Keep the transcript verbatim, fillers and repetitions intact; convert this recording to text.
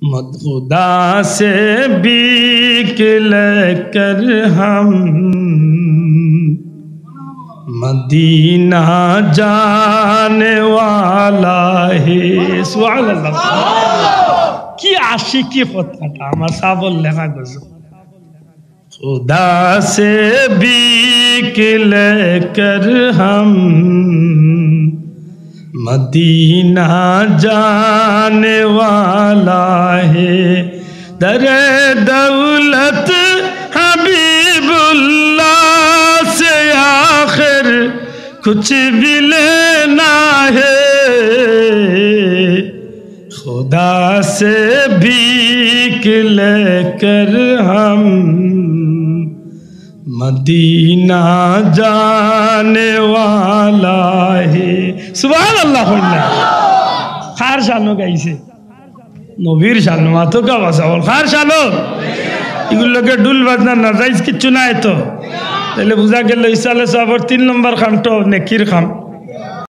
مد خدا سے بھیک لے کر ہم مدینہ جانے والا ہے۔ سبحان اللہ۔ কি আশিকি কথাটা, আমার সাবর লেখা গজল। خدا سے بھیک لے کر ہم مدینہ جانے والا ہے۔ در دولت حبیب اللہ سے آخر کچھ بھی لینا ہے۔ خدا سے بھیک لے کر ہم مدینہ جانے والا ہے۔ سبحان اللہ। কার শানো গাইছে? নবীর শানো। মাতো কা বাসা বল, কার শানো? এগুর লগে ঢুল বাজনা নাজাইজ কিচ্ছু নাই তো। তাইলে বুঝা গেল ইসালে সওয়াবর তিন নম্বর কামটা নেকির কাম।